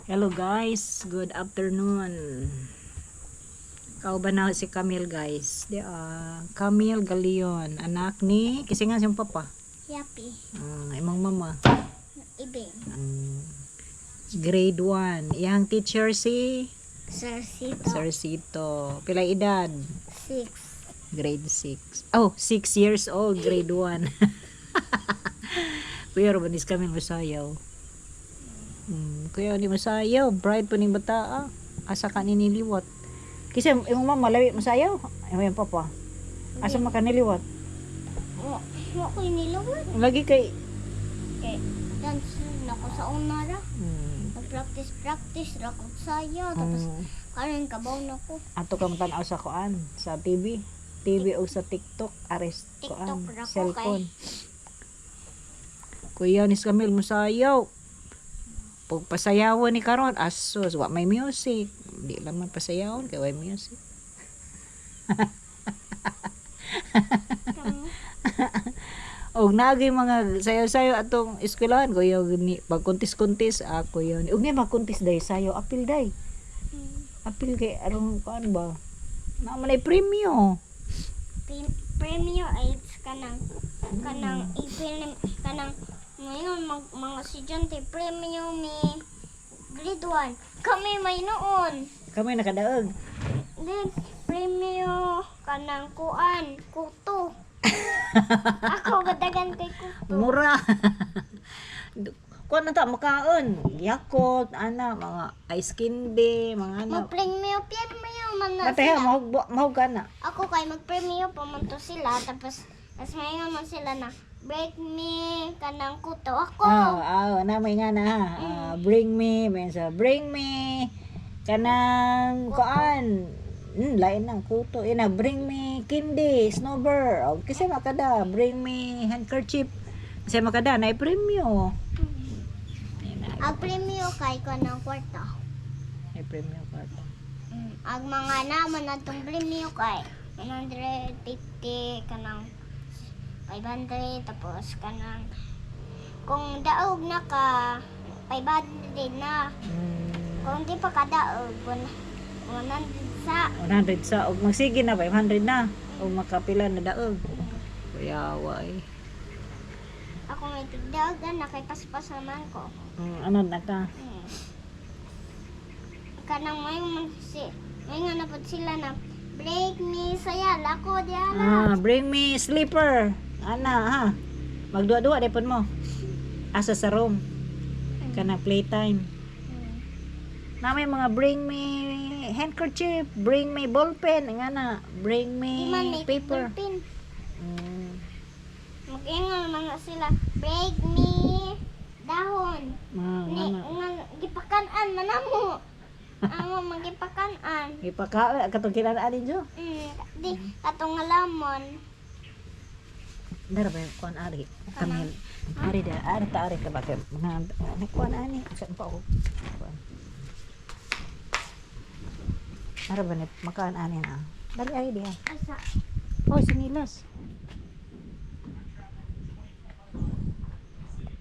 Hello guys, good afternoon. Kauban na si Camille, guys. Di Camille Galion, anak ni kasi nga siyang papa. Yapi. Ah, imong mama. Ibing. Grade 1. Iyang teacher si Sir Sito. Sir Sito. Pila edad? 6. Grade 6. Oh, 6 years old, grade 1. Kuya Ruben is kami masayaw. Kuya, di masayaw. Bright po ning bata ah. Asa ka niniliwat? Kasi imong mama lawi masayaw. Imong yung papa. Asa man ka niliwat? Wa wa ko niluwat. Lagi kay Kay dance na ko sa una ra. Nag-practice practice ra ko sayo tapos karon kabaw na ko. Ato ka tan-aw sa kuan sa TV. TV o sa TikTok, arrest TikTok kuan, ra ko cellphone. Kuya ni Camille musayaw. Pagpasayawan ni karon, asos, wa may music. Di lang man pasayawon kay way music. Og naagay mga sayaw-sayaw atong eskwelahan kuya ni pagkuntis-kuntis ako yun. Ug ni magkuntis day sayo apil day. Apil kay aron kuan ba? Naa man ay premyo. Premio AIDS kanang kanang ipin kanang ngayon mga estudyante premio mi grade 1 kami may noon. Kami nakadaog. Then premio kanang kuan kuto. Ako gadagan kay kuto. Mura. Kuan na ta makaon. Yakult, ana, mga ice candy, mga ano. Mag-premio premio man na Batay sila. mahug mahug ka na. Ako kay mag-premio pa man to sila tapos tapos ngayon man sila na break me kanang kuto ako. Ah, na may nga na ha. Ah, bring me, may sa bring me kanang kuan. Lain nang kuto ina, bring me candy, snowbird. O, kasi makada, bring me handkerchief. Kasi makada na premyo. Ayun na, Ang premio kay kanang kwarta. ay premyo kwarta. Ang mga naman atong premio kay 150 kanang 500 tapos kanang kung daog na ka 500 na. Kung di pa ka daog 100 sa. 100 sa og magsige na 500 na og makapila na daog. Kuyawa eh. Ako may tigdaog na kay paspas naman ko. Ano na ka? Kanang may man si may nga na pud sila na break me saya lako di ala. Ah, bring me sleeper. Ana ha. Magduwa-duwa depon mo. Asa sa room. Kana playtime. Na may mga bring me handkerchief, bring me ballpen, nga na, bring me Di man may paper. ballpen. Mag-ingon man na sila break me dahon. Mga Ni nga na. nga gipakan-an man namo. Amo magipakan-an. Ipaka katong kinaan ninyo. Di katong nga lamon. Dara ba yung kuan ari? Kamil. Ari da, ari ta ari ka ba kay mga kuan ani? Saan pa ako? Kuan. Ara ba ni makaan ani na? Dali ari diha. Asa? Oh, sinilas.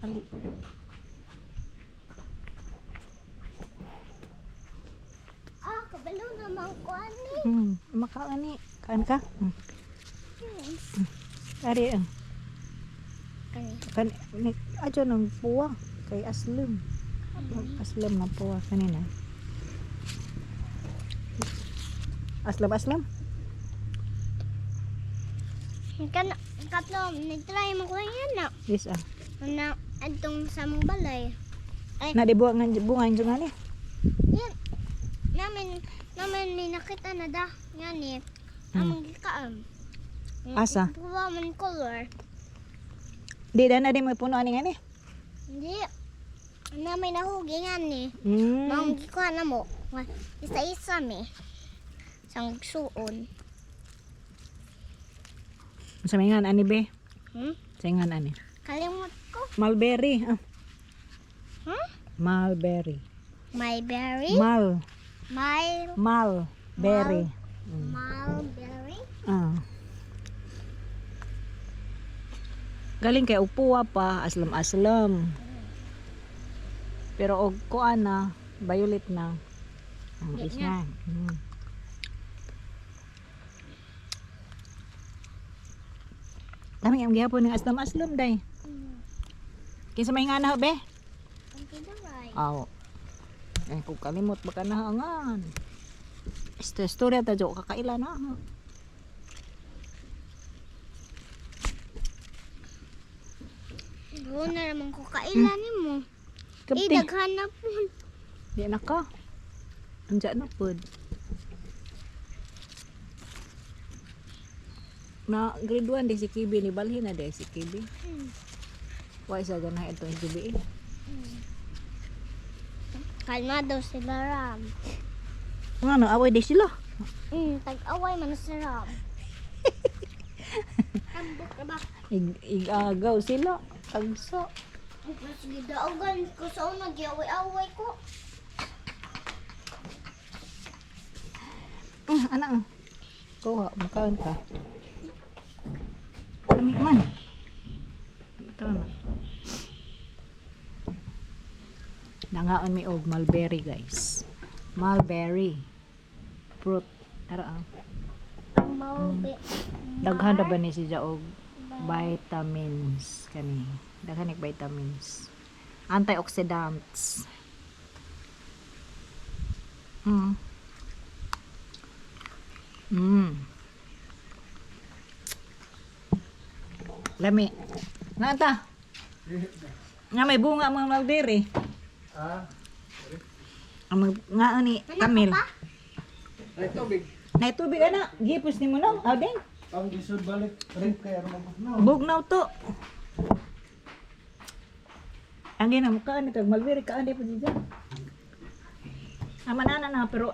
Ali. Ah, kabalo naman ko ani. Makaan ni. Kaan ka? Ari ang. Kani. Kan ni adyo nang puwa kay Aslam. Aslam na puwa kanina. Aslam aslam. Kan katlo nag-try mo ko yan na. This ah. Na adtong sa mong balay. Na di buwa nga bunga yung nga ni. Yan. Namin namin may nakita na da ngani. Among gikaon. Asa? Puwa man color. Di da na di mo puno ani nga ni. Hindi. Namin nahugi ngani. Maong gikuha na mo. Isa-isa mi. Sang suon. Sa may nga ani be? Hmm? Sa nga ani. Kalimot ko. Mulberry. Ah. Hmm? Mulberry. My berry. Mal. My Malberry. Mulberry. Ah. Galing kay upuwa pa, aslam-aslam. Pero og kuan na, Violet na. Ang Di is na. na. Dami ang gihapon ng aslam-aslam day. Kinsa may nga na be? Ang tinuray. Aw. Eh kung kalimot baka nahangan. Istorya ta jo kakaila na. Doon na naman ko kailan mo. Eh, Kapti. daghan na po. Di na ka. Andiyan na pod. Na grade 1 di si Kibi ni balhin na di si Kibi. Wa isa ganahan itong Kibi eh. Kalmado sila Ram. Nga no, away di sila. Tag-away man si Ram. Tambok na ba? Igagaw sila. Tagsa. Mas gidaugan ko sa una, giaway-away ko. Anak. Kuha, makaon ka. Lami man. Ito na. Nangaon mi og mulberry, guys. Mulberry. Fruit. Ara ah. Maubi. Daghan na ba ni siya og vitamins kani. Daghan ni vitamins. Antioxidants. Lami. Nata. Nga may bunga ang mga mulberry. Ah, Ang mga nga ni Kamil. ay tubig. Nay tubig ana, gipos nimo no. Awding. Ang gisod balik rin kay aron mabugnaw. Bugnaw to. Ang gina mo kaan kag mulberry kaan di po siya. Ama na na pero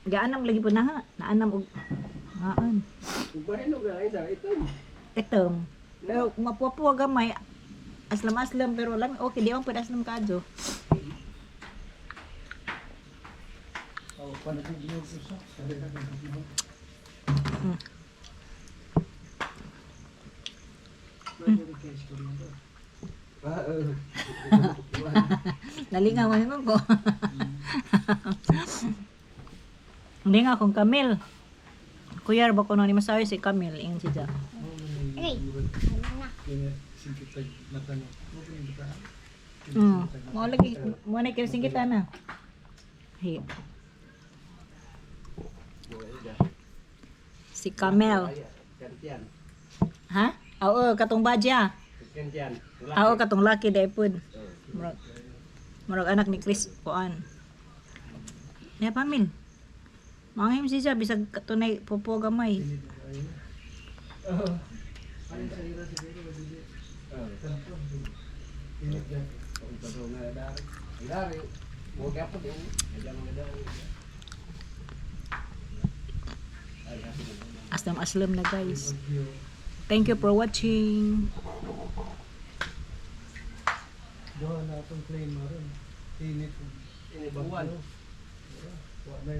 gaanam lagi po na ha. Naanam og ngaan. Ubahin og ay sa ito. Itong. Pero mapuapuwa gamay aslam-aslam pero lang okay di man pud aslam kadyo. Oh, panabugnaw ko sa. Nalingaw man ko. Hindi nga akong Camille. Kuya ba ko ni masawi si Camille ingon siya. Ay, ano na. Mo lagi mo na kay singkita na. Hi. Si Camille. Ha? Oo, katong badya. Oo, katong laki dai pud. Murag murag anak ni Chris kuan. Ya pamil. Mangim siya bisag katunay pupo gamay. Aslam aslam na guys. Thank you for watching. Duha na atong claim maron. Init. Init buwan. Wa na.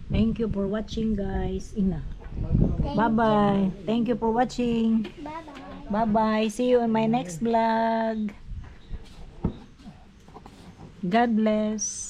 Thank you for watching guys. Ina. Bye-bye. Thank you for watching. Bye-bye. Bye-bye. See you in my next vlog. God bless.